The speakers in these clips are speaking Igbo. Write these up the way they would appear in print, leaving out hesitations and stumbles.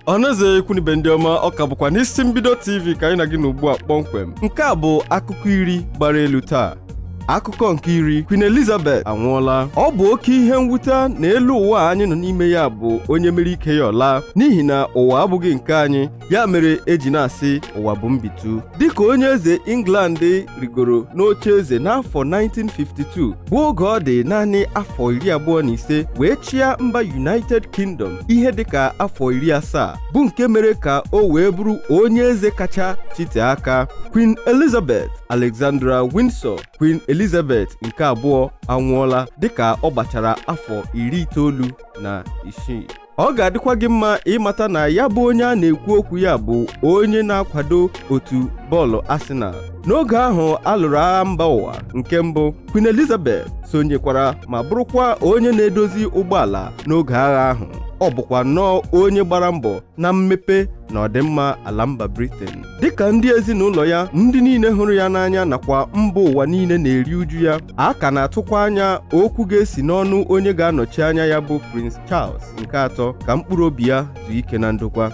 Ọhaneze, ikwu n'ibe, ndị ọma, ọ ka bụkwa n'Isi Mbido TV ka anyị na gị n'ugbu a kpọmkwem. Nke a bụ akụkọ 10 gbara elu taa. Akụkọ nke 10: Queen Elizabeth anwụọla. Ọ bụ oke ihe mwute na elu ụwa anyị nọ n'ime ya bụ onye mere ike ya ọla, n'ihi na ụwa abụghị nke anyị. Ya mere eji na-asị ụwa bụ mbitu. Dịka onye eze England rigoro n'oche eze n'afọ 1952, bụ oge ọ dị naanị afọ 25, wee chịa mba United Kingdom ihe dịka afọ 70, bụ nke mere ka o wee bụrụ onye eze kacha chite aka. Queen Elizabeth Alexandra Windsor, Queen Elizabeth nke abụọ, anwụọla dịka ọ gbachara afọ 96. Ọ ga-adịkwa gị mma ịmata na ya bụ onye a na-ekwu okwu ya bụ onye na-akwado otu bọọlụ Arsenal. N'oge ahụ a lụrụ agha mba ụwa nke mbụ, Queen Elizabeth sonyekwara ma bụrụkwa onye na-edozi ụgbọala n'oge agha ahụ. Ọ bụkwa nnọọ onye gbara mbọ na mmepe na ọdịmma ala mba Britain. Dịka ndị ezinụlọ ya, ndị niile hụrụ ya n'anya nakwa mba ụwa niile na-eri uju ya, a ka na-atụkwa anya okwu ga-esi n'ọnụ onye ga-anọchi anya ya, bụ Prince Charles nke atọ, ka mkpụrụ obi ya zuo ike na ndokwa.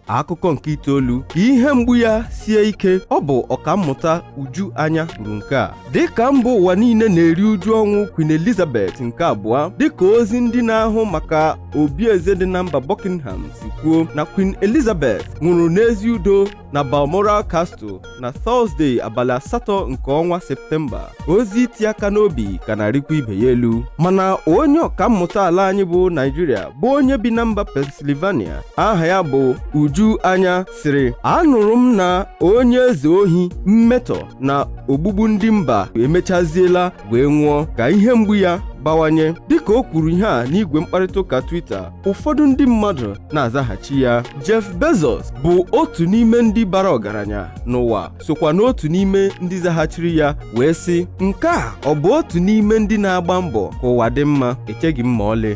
Akụkọ nke 9: ihe mgbu ya sie ike. Ọ bụ ọkammụta Uju Anya kwuru nke a dịka mba ụwa niile na-eri uju ọnwụ Queen Elizabeth nke abụọ, dịka ozi ndị na-ahụ maka obi eze dị na mba Buckingham si kwuo na Queen Elizabeth nwụrụ n'ezi udo na Balmoral Castle na Tọzdee, abalị 8 nke ọnwa Septemba. Ozi iti aka n'obi ka na-arịkwa ibe ya elu, mana onye ọkammụta ala anyị bụ Naijiria, bụ onye bi na mba Pennsylvania, aha ya bụ Uju Anya, sịrị: "Anụrụ m na onye eze ohi, mmetọ na ogbugbu ndị mba emechaziela wee nwụọ, ka ihe mgbu ya bawanye." Dịka o kwuru ihe a n'igwe mkparịta ụka Twitter, ụfọdụ ndị mmadụ na-azaghachi ya. Jeff Bezos bụ otu n'ime ndị bara ọgaranya n'ụwa sokwa n'otu n'ime ndị zaghachiri ya wee sị: "Nke a ọ bụ otu n'ime ndị na-agba mbọ ka ụwa dị mma? Echeghị m ma ọlị."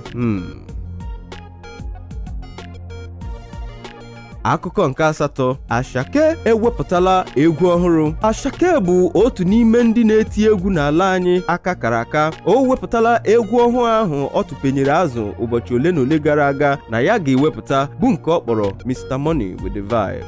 Akụkọ nke 8: Asake ewepụtala egwu ọhụrụ. Asake bụ otu n'ime ndị na-eti egwu n'ala anyị aka kara aka. O wepụtala egwu ọhụrụ ahụ ọ tụpenyere azụ ụbọchị ole na ole gara aga na ya ga-ewepụta, bụ nke ọ kpọrọ Mr. Money with the Vibe.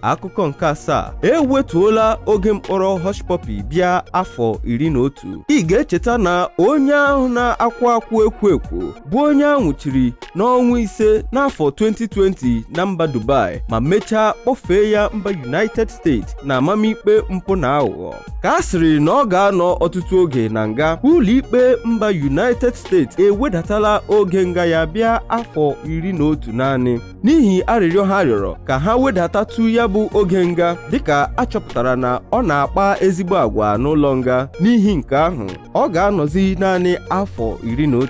Akụkọ nke 7: ewetuola oge mkpọrọ Hushpuppi bịa afọ 11. Ị ga-echeta na onye ahụ na-akwụ akwụ ekwo ekwo bụ onye a nwụchiri n'ọnwa 5 n'afọ 2020 na mba Dubai, ma mechaa kpọfee ya mba United States na amamikpe mpụ na aghụghọ, ka a sịrị na ọ ga-anọ ọtụtụ oge na nga. Ụlọikpe mba United States ewedatala oge nga ya bịa afọ 11 naanị, n'ihi arịrịọ ha rịọrọ ka ha wedatatu ya bụ oge nga, dịka a chọpụtara na ọ na-akpa ezigbo agwa n'ụlọ nga. N'ihi nke ahụ, ọ ga-anọzi naanị afọ 11.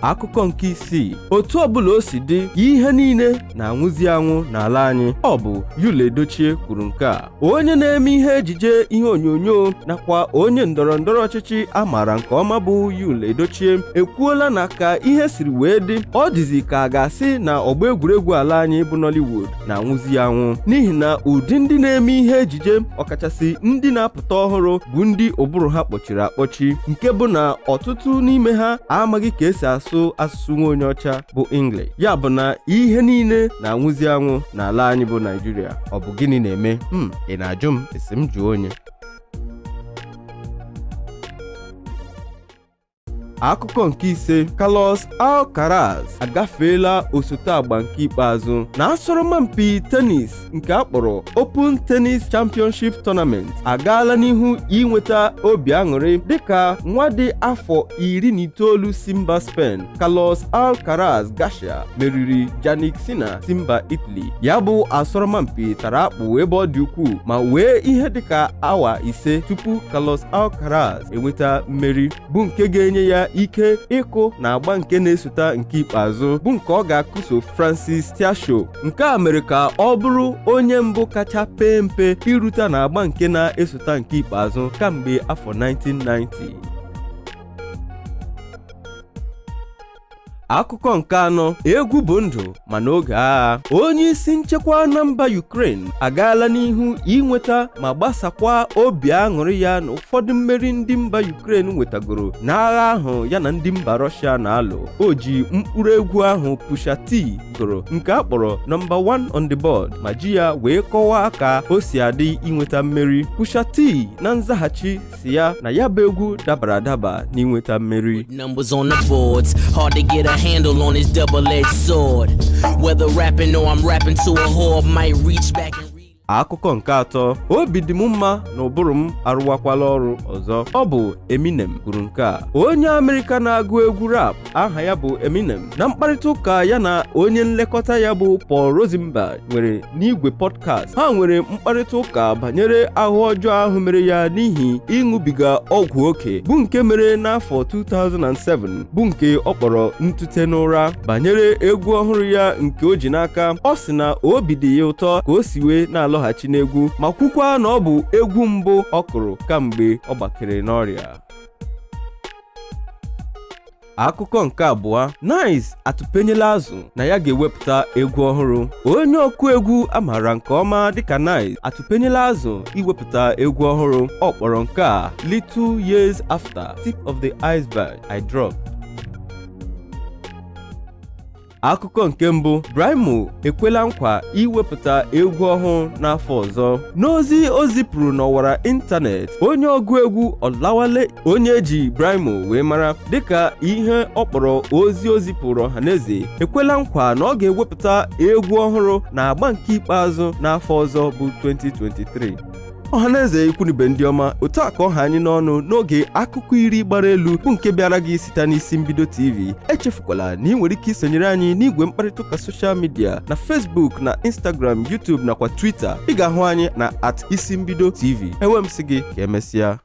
Akụkọ nke 6: otu ọbụla o si dị, ihe niile na-anwụzi anwụ n'ala anyị. Ọ bụ Yul Edochie kwuru nke a. Onye na-eme ihe ejije, ihe onyonyo nakwa onye ndọrọ ndọrọ ọchịchị a maara nke ọma bụ Yul Edochie ekwuola na ka ihe siri wee dị, ọ dịzi ka a ga-asị na ọgbọ egwuregwu ala anyị bụ Nollywood na-anwụzi anwụ, n'ihi na ụdị ndị na-eme ihe ejije, ọkachasị ndị na-apụta ọhụrụ, bụ ndị ụbụrụ ha kpọchiri akpọchi, nke bụ na ọtụtụ n'ime ha amaghị ka esi asụ asụsụ nwa onye ọcha bụ English. Ya bụ na ihe niile na-anwụzi anwụ n'ala anyị bụ Naijiria. Ọ bụ gịnị na-eme m? Ị na-ajụ m esi m jụọ onye. Akụkọ nke 5: Carlos Alcaraz agafeela osote agba nke ikpeazụ na asọrọmpi tenis nke a kpọrọ Open Tennis Championship Tournament. Agaala n'ihu inweta obi aṅụrị dịka nwa dị afọ 19 si mba Spain, Carlos Alcaraz Garcia, meriri Jannik Sinner si mba Italy. Ya bụ asọrọmpi tara akpụ ebe ọ dị ukwuu, ma wee ihe dịka awa 5 tupu Carlos Alcaraz enweta mmeri, bụ nke ga-enye ya ike ịkụ na agba nke na-esota nke ikpeazụ, bụ nke ọ ga-akụso Francis Tiafoe. Nke a mere ka ọ bụrụ onye mbụ kacha pee mpe irute na agba nke na-esota nke ikpeazụ kamgbe afọ 1990. Akụkọ nke anọ, egwu bụ ndụ ma n'oge agha. Onye isi nchekwa na mba Ukraine agaala n'ihu inweta ma gbasakwa obi aṅụrị ya na ụfọdụ mmeri ndị mba Ukraine nwetagoro n'agha ahụ ya na ndị mba Russia na-alụ. O ji mkpụrụ egwu ahụ Pusha T gụrụ nke a kpọrọ "Number One on the Board" ma ji ya wee kọwaa ka o si adị inweta mmeri. Pusha T na nzaghachi si ya na ya bụ egwu dabara adaba n'inweta mmeri. Numbers on the boards, hard to get a handle on this double-edged sword. Whether rapping or I'm rapping to a whore, might reach back and read. Akụkọ nke atọ, obi dị m mma na ụbụrụ m arụwakwala ọrụ ọzọ. Ọ bụ Eminem kwuru nke a. Onye Amerịka na-agụ egwu rap aha ya bụ Eminem, na mkparịta ụka ya na onye nlekọta ya bụ Paul Rosenberg nwere n'igwe podcast ha, nwere mkparịta ụka banyere ahụ ọjọọ ahụ mere ya n'ihi ịṅụbiga ọgwụ oke, bụ nke mere n'afọ 2007, bụ nke ọ kpọrọ ntute n'ụra. Banyere egwu ọhụrụ ya nke o ji n'aka, ọ sị na obi dị ya ụtọ ka o si wee na-alọghachi n'egwu, ma kwukwa na ọ bụ egwu mbụ ọ kụrụ kamgbe ọ gbakere n'ọrịa. Akụkọ nke abụọ, 9ice atụpenyela azụ na ya ga-ewepụta egwu ọhụrụ. Onye ọkụ egwu amaara nke ọma dịka 9ice atụpenyela azụ iwepụta egwu ọhụrụ. Ọ kpọrọ nke a "Little Years After Tip of the Iceberg I Dropped". Akụkọ nke mbụ, Brymo ekwela nkwa iwepụta egwu ọhụụ n'afọ ọzọ. N'ozi o zipụrụ n'ọwara ịntanetị, onye ọgụ egwu Ọlawale, onye eji Brymo wee mara, dịka ihe ọ kpọrọ ozi o zipụrụ ọhaneze, ekwela nkwa na ọ ga-ewepụta egwu ọhụrụ na agba nke ikpeazụ n'afọ ọzọ bụ 2023. Ọhaneze, ikwunibe ndị ọma, otu a ka ọha anyị n'ọnụ n'oge akụkọ 10 gbara elu bụ nke bịara gị site n'isi mbido TV. Echefukwala na ị nwere ike isonyere anyị n'igwe mkparịta ụka social media na Facebook na Instagram, YouTube nakwa Twitter. Ị ga-ahụ anyị na @isimbido TV. Enwe m sị gị ka emesịa.